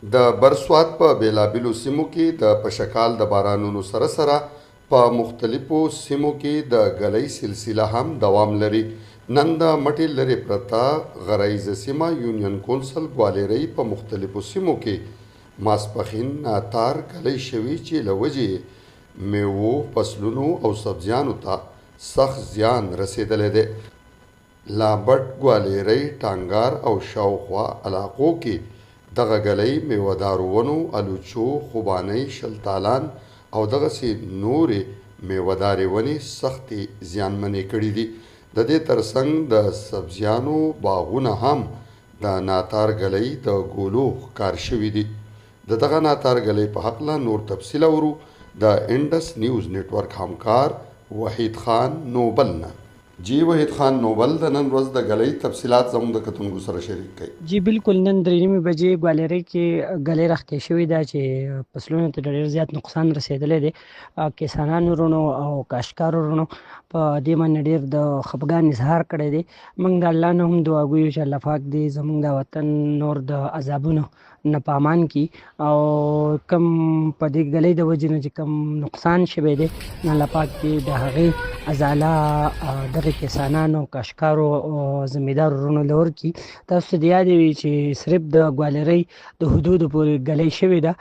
د بر سوات په بېلابېلو سیمو کې د پشکال د بارانونو سره سره په مختلفو سیمو کې د ږلۍ سلسله هم دوام لري. نن د مټې لرې پرته غراییزه سیمه یونین کونسل ګوالیرۍ په مختلفو سیمو کې ماسپښین ناتار ږلۍ شوې چې له وجې یې میوو، فصلونو او سبزیانو ته سخت زیان رسېدلی دی. لابټ، ګوالیرۍ، ټانګار او شاوخوا علاقو کې دغه ږلۍ میوه دارو ونو، الوچو، خوبانۍ، شلتالان او دغسې نورې میوه دارې ونې سختې زیانمنې کړې دي. د دې ترڅنګ د سبزیانو باغونه هم د ناتار ږلۍ د ګولو ښکار شوي دي. د دغه ناتار ږلۍ په هکله نور تفصیل اورو د انډس نیوز نیټورک همکار وحید خان نوبل نه. جی وحید خان نوبل د نن ورځ د ږلۍ تفصیلات زموږ د کتونکو سره شریک کړئ. جی بلکل نن درې نیمې بجې ګوالیرۍ کې ږلۍ راښکې شوې ده چې فصلونو ته ډېر زیات نقصان رسېدلی دی. کسانانو وروڼو او کاشتکارو وروڼو په دې باندې ډېر د خپګان اظهار کړی دی. موږ د الله نه هم دعا ګو یو چې الله پاک دې زموږ د وطن نور د عذابونو نه په امان کړي او کوم په دې ږلۍ د وجې نه چې کوم نقصان شوی دی نو الله پاک دې د هغې ازاله دغه کسانانو کاشکارو ذمه دارو وروڼو له ورکړي. تاسو ته دې یاد وي چې صرف د ګوالیرۍ د حدودو پورې ږلۍ شوې ده،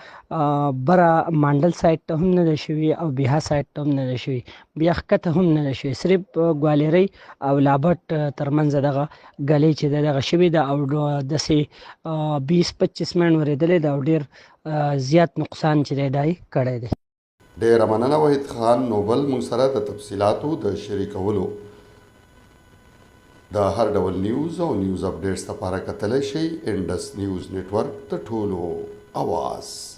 بره مانډل سایډ ته هم نه ده شوې او بیها سایډ ته هم نه ده شوې، بیا ښکته هم نه ده شوې، صرف ګوالیرۍ او لابټ ترمنځ دغه ږلۍ چې ده دغه شوې ده او داسې 20 25 منډ ورېدلې ده او ډېر زیات نقصان چې دی دا یې کړی دی. ډیره مننه وحید خان نوبل مونږ سره د تفصیلاتو د شریکولو. د هر ډول نیوز او نیوز اپډیټس لپاره کتلی شئ انډس نیوز نیټورک د ټولو اواز.